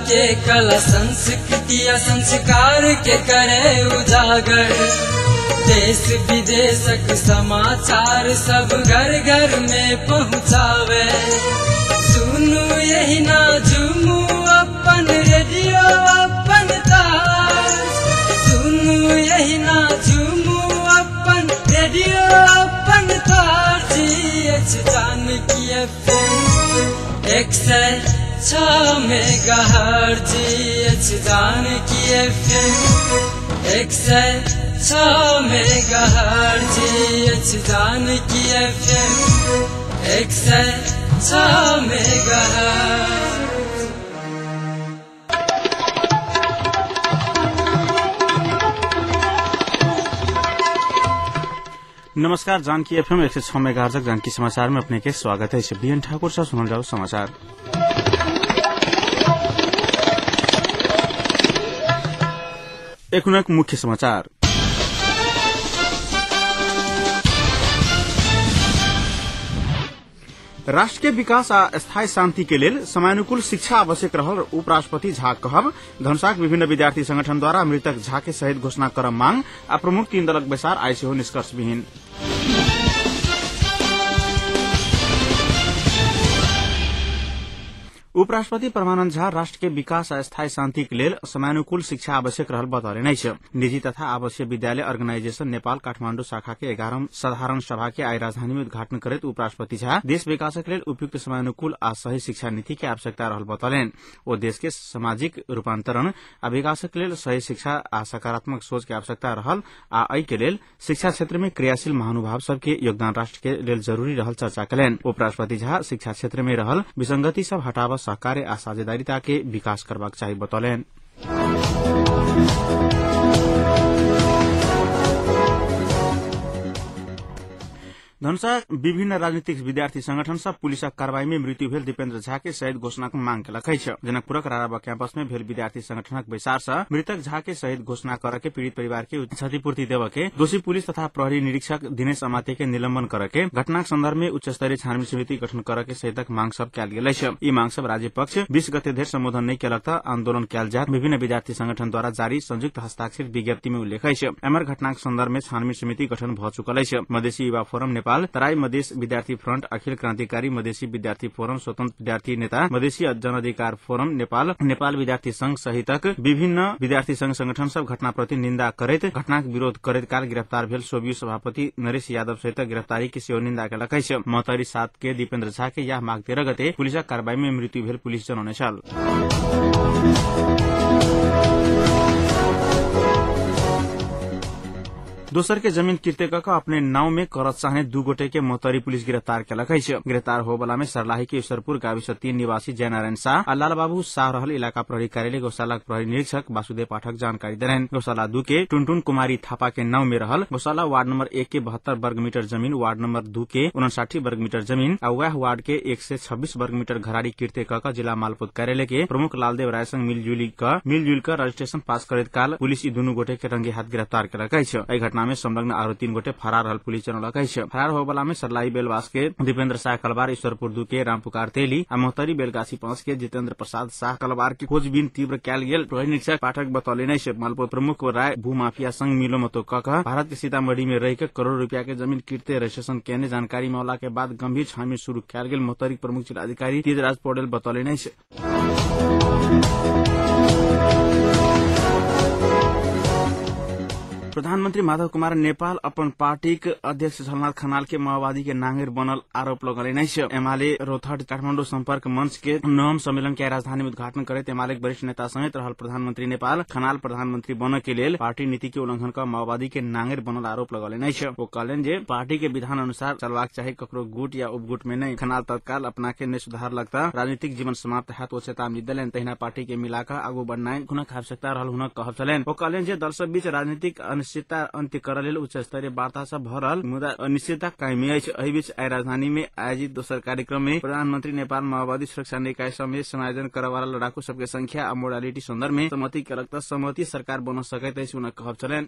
के कला संस्कृति आ संस्कार के करे उजागर। देश विदेशक समाचार सब घर घर में पहुँचावे। सुनू यही ना झूमू अपन रेडियो अपन तार। सुनू यही ना झूमू अपन रेडियो अपन तार। G H Janaki FM 106 megahertz. H Janaki FM 106 megahertz. H Janaki FM 106 megahertz. नमस्कार, जानकी एफएम 106 मेगाहर्ट्ज जानकी समाचार में अपने के स्वागत है। बीएन ठाकुर से सुनल जाओ समाचार। एखुनक मुख्य समाचार। राष्ट्र के विकास आ स्थायी शांति के लेल समयानुकूल शिक्षा आवश्यक रहल उपराष्ट्रपति झा कहब। धनुषाक विभिन्न विद्यार्थी संगठन द्वारा मृतक झा के शहीद घोषणा कर मांग आ प्रमुख तीन दलक बैसार आइ सेहो निष्कर्षविहीन। उपराष्ट्रपति परमानन्द झा राष्ट्र के विकास आ स्थायी शांति के लेल समयानुकूल शिक्षा आवश्यक रहल बतौलनि अछि। निजी तथा आवासीय विद्यालय अर्गेनाइजेशन नेपाल काठमाण्डु शाखा के 11 साधारण सभा के आइ राजधानी में उद्घाटन करैत उपराष्ट्रपति झा देश विकासक लेल उपयुक्त समयानुकूल आ सही शिक्षा नीति के आवश्यकता रहल बतौलनि। ओ देश के सामाजिक रूपांतरण आ विकासक लेल सही शिक्षा आ सकारात्मक सोच के आवश्यकता रहल आ एहि के लेल शिक्षा क्षेत्र में क्रियाशील महानुभाव सब के योगदान राष्ट्र के लेल जरूरी रहल चर्चा कयलनि। उपराष्ट्रपति झा शिक्षा क्षेत्र में रहल विसंगति सब हटाब सहकार्य आ साझेदारिता के विकास करबाक चाही बतौलनि। धनुषा विभिन्न राजनीतिक विद्यार्थी संगठन सब पुलिसक कार्रवाई में मृत्यु भेल दीपेन्द्र झा के शहीद घोषणाक मांग केलक अछि। जनकपुरक राराबा कैंपस में भेल विद्यार्थी संगठनक बैसार से मृतक झा के शहीद घोषणा कर के पीड़ित परिवार के क्षतिपूर्ति देव के, दोषी पुलिस तथा प्रहरी निरीक्षक दिनेश अमात्य के निलंबन कर के, घटनाक संदर्भ में उच्च स्तरीय छानबीन समिति गठन कर के सहितक मांग सब कयल गेल अछि। ई मांग सब राज्य पक्ष 20 गते धरि संबोधन नहि केलक त आंदोलन कयल जायत विभिन्न विद्यार्थी संगठन द्वारा जारी संयुक्त हस्ताक्षरित विज्ञप्ति में उल्लेख अछि। एमहर घटनाक संदर्भ में छानबीन समिति गठन भ चुकल अछि। मधेसी युवा फोरम नेपाल, तराई मधेस विद्यार्थी फ्रंट, अखिल क्रांतिकारी मधेसी विद्यार्थी फोरम, स्वतंत्र विद्यार्थी नेता, मधेसी जनअधिकार फोरम नेपाल, नेपाल विद्यार्थी संघ सहितक विभिन्न विद्यार्थी संघ संगठन सब घटना प्रति निंदा करैत घटनाक विरोध करैत काल गिरफ्तार भेल सोभियु सभापति नरेश यादव सहितक गिरफ्तारी के सेहो निंदा केलक अछि। महोत्तरी 7 के दीपेन्द्र झा के याह माघ 13 गते पुलिसक कार्रवाई में मृत्यु भेल पुलिस जनौने छल। दोसर के जमीन किर्ते क अपने नाव में करत चाहने 2 गोटे के महोत्तरी पुलिस गिरफ्तार केलक अछि। गिरफ्तार होबला में सर्लाही के ईश्वरपुर गाविस 3 निवासी जयनारायण शाह आ लालबाबू शाह रहल इलाका प्रहरी कार्यालय गौशाला प्रहरी निरीक्षक वासुदेव पाठक जानकारी देलनि। गौशाला 2 के टुनटुन कुमारी थापा के नाव में रहल गौशाला वार्ड नंबर 1 के 72 वर्ग मीटर जमीन, वार्ड नंबर 2 के 59 वर्ग मीटर जमीन आ वैह वार्ड के 126 वर्ग मीटर घराड़ी किर्ते क जिला मालपोत कार्यालय के प्रमुख लालदेव राय संग मिलजुल क रजिस्ट्रेशन पास करैत काल पुलिस ई दुनू गोटे के रंगे हाथ गिरफ्तार केलक अछि। एहि घटना में संलग्न आरो 3 गोटे फरार रहल पुलिस जनौलक अछि। फरार होबला में सर्लाही बेलवास के दीपेन्द्र शाह कलवार, ईश्वरपुर 2 के रामपुकार तेली आ महोत्तरी बेलगाछी 5 के जितेन्द्र प्रसाद शाह कलवार के खोजबीन तीव्र कयल गेल प्रहरी निरीक्षक पाठक बतौलनि अछि। मालपोत प्रमुख राय भूमाफिया संग मिलोमतो क भारत के सीतामढ़ी में रहि के करोड़ रुपया के जमीन किरते रजिस्ट्रेशन केने जानकारी मौला के बाद गंभीर छानबीन शुरू कयल गेल महोत्तरी प्रमुख जिलाधिकारी तेजराज पौडेल बतौलनि अछि। प्रधानमंत्री माधव कुमार नेपाल अपन पार्टीक अध्यक्ष झलनाथ खनाल के माओवादी के नांगेर बनल आरोप लगौलनि अछि। एमाले रौतहट काठमाडौँ सम्पर्क मंच के 9 सम्मेलन के राजधानी में उद्घाटन करैत एमाले वरिष्ठ नेता समेत रहल प्रधानमंत्री नेपाल खनाल प्रधानमंत्री बनय के लेल पार्टी नीति के उल्लंघन क माओवादी के नांगेर बनल आरोप लगौलनि अछि। ओ कहलनि जे पार्टी के विधान अनुसार चलबाक चाही, ककरो गुट या उपगुट में नहि। खनाल तत्काल अपना के नहि सुधार लगता राजनीतिक जीवन समाप्त हैत ओ चेतावनी देलनि। तहिना पार्टी के मिलाकऽ आगू बढ़नाइ हुनक आवश्यकता रहल हुनक कहब छलनि। ओ कहलनि जे दल सब बीच राजनीतिक अनिश्चितता अन्त्य करऽ लेल उच्च स्तरीय वार्ता सब भऽ रहल मुदा अनिश्चितता कायमे अछि। एहि बीच आइ राजधानी में आयोजित दोसर कार्यक्रम में प्रधानमंत्री नेपाल माओवादी सुरक्षा निकाय समेत समायोजन करऽ वाला लड़ाकू सबके संख्या आ मोडालिटी संदर्भ में सहमति केलक तऽ सहमति सरकार बन सकैत अछि हुनक कहब छलनि।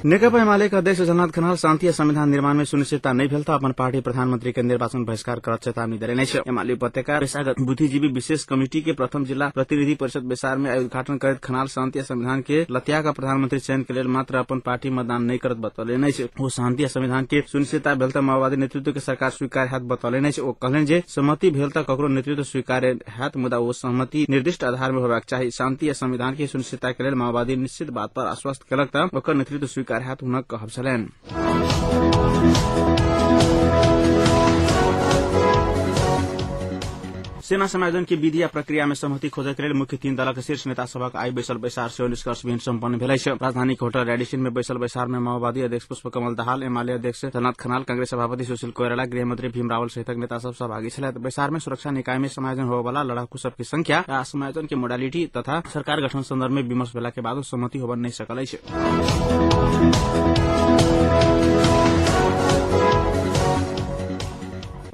नेकपा एमाले के अध्यक्ष झलनाथ खनाल शान्ति आ संविधान निर्माण में सुनिश्चितता नहि भेल त अपन पार्टी प्रधानमंत्री के निर्वाचन बहिष्कार करत चेतावनी देने अछि। एमाले उपत्यका पेशागत बुद्धिजीवी विशेष कमिटी के प्रथम जिल्ला प्रतिनिधि परिषद बैसार में उद्घाटन करैत खनाल शान्ति आ संविधान के लत्या का प्रधानमंत्री चयन के लेल मात्र अपन पार्टी मतदान नहि करत बतौलनि अछि। ओ शान्ति आ संविधान के सुनिश्चितता भेल त माओवादी नेतृत्व के सरकार स्वीकार हैत बतौलनि अछि। ओ कहलनि जे सहमति भेल त ककरो नेतृत्व स्वीकार हैत, मुदा ओ सहमति निर्दिष्ट आधार में होबाक चाही। शान्ति आ संविधान के सुनिश्चितता के लेल माओवादी निश्चित बात पर आश्वस्त केलक त ओकर नेतृत्व स्वीकार हैत हुनक कहब छलनि। सेना समायोजन के विधि आ प्रक्रिया में सहमति खोजय के लेल मुख्य तीन दलक शीर्ष नेता सभक आइ बैसल बैसार सेहो निष्कर्षविहीन सम्पन्न भेल अछि। राजधानी के होटल रेडिसन में बैसल बैसार में माओवादी अध्यक्ष पुष्प कमल दाहाल, एमाले अध्यक्ष झलनाथ खनाल, कांग्रेस सभापति सुशील कोइराला, गृहमंत्री भीम रावल सहितक नेता सब सहभागी छलथि। बैसार में सुरक्षा निकाय में समायोजन होबयवला लड़ाकू सबके संख्या आ समायोजन के मोडालिटी तथा सरकार गठन संदर्भ में विमर्श भेला के बादो सहमति होबय नहि सकल अछि।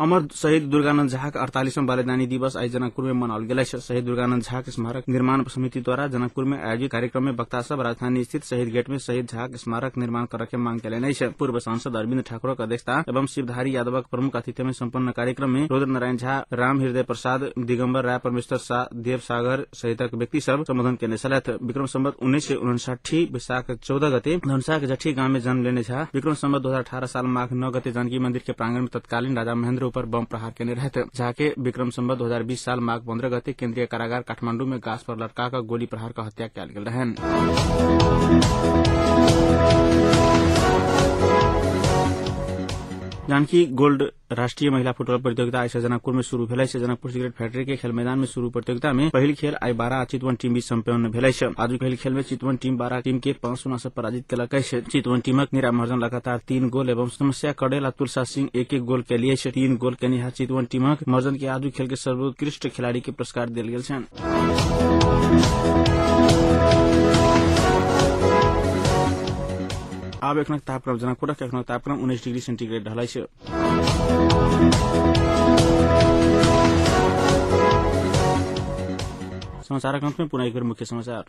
अमर शहीद दुर्गानन्द झाक 48वां बलिदानी दिवस आइ जनकपुर में मनाओल गेल अछि। शहीद दुर्गानन्द झाक स्मारक निर्माण समिति द्वारा जनकपुर में आयोजित कार्यक्रम में वक्ता सब राजधानी स्थित शहीद गेट में शहीद झाक स्मारक निर्माण करय के मांग केलनि अछि। पूर्व सांसद अरविन्द ठाकुरक अध्यक्षता एवं शिवधारी यादवक प्रमुख आतिथ्य में सम्पन्न कार्यक्रम में रुद्र नारायण झा, राम हृदय प्रसाद, दिगम्बर राय, परमेश्वर शाह, देव सागर सहितक व्यक्ति सब सम्बोधन केने छलथि। विक्रम संवत 1959 वैशाख 14 गते धनुषाक जठी गांव में जन्म लेने झा विक्रम संवत 2018 साल माघ 9 गते जानकी मंदिर के प्रांगण में तत्कालीन राजा महेन्द्र ऊपर बम प्रहार केने रहते। झा के विक्रम संवत 2020 साल माघ 15 गते केन्द्रीय कारागार काठमांडू में गाछ पर लटका कर गोली प्रहार का हत्या कयल गेल रहन। जानकी गोल्ड राष्ट्रीय महिला फुटबॉल प्रतियोगिता आइ जनकपुर में शुरू भेल अछि। जनकपुर सिगरेट फैक्ट्री के खेल मैदान में शुरू प्रतियोगिता में पहिल खेल आइ 12 आ चितवन टीम बीच सम्पन्न भेल अछि। आजुक पहिल खेल में चितवन टीम 12 टीम के 5-0 से पराजित केलक अछि। चितवन टीमक नीरा महर्जन लगातार 3 गोल एवं समस्या कडेल आ तुलसा सिंह 1-1 गोल केलिए अछि। 3 गोल केनिहार चितवन टीमक महर्जन के आजुक खेल के सर्वोत्कृष्ट खिलाड़ी के पुरस्कार देल गेल छनि। आब एखनक तापक्रम जनकपुरक एखनक तापक्रम 19 डिग्री सेंटीग्रेड रहल अछि। समाचारक अंत में पुनः एक बेर मुख्य समाचार।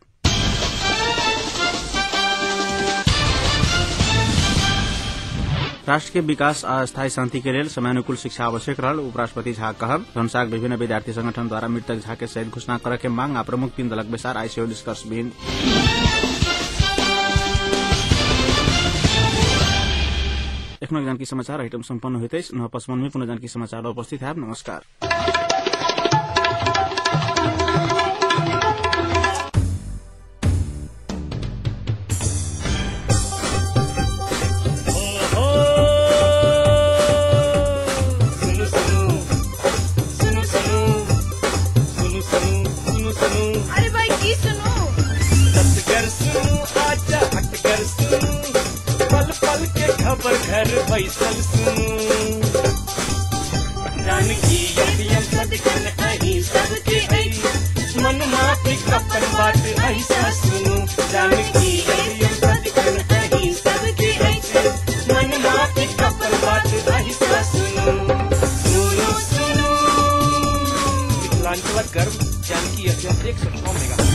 राष्ट्र के विकास आ स्थायी शांति के लेल समयानुकूल शिक्षा आवश्यक रहल उपराष्ट्रपति झा कहब। धनुषाक विभिन्न विद्यार्थी संगठन द्वारा मृतक झा के शहीद घोषणा करय के मांग आ प्रमुख तीन दलक बैसार आइ सेहो निष्कर्षविहीन। एखनक जानकी समाचार आइटम सम्पन्न होइत अछि। 9:55 में पुनः जानकी समाचार उपस्थित हैब। नमस्कार। सुनो सुनो सुनो सुनो सुनो, अरे भाई की सुनो, सतगर सुनो, आजा हटकर सुनो, पल पल के खबर घर बैसल सुनू, जानकी एफएम सदखन अहीं सबके अछि, मन माफिक अपन बात ऐसा सुनू, जानकी एफएम सदखन अहीं सबके अछि, मन माफिक अपन बात ऐसा सुनू, सुनू सुनू। मिथिलांचलक गर्व जानकी एफएम 106 मेगा।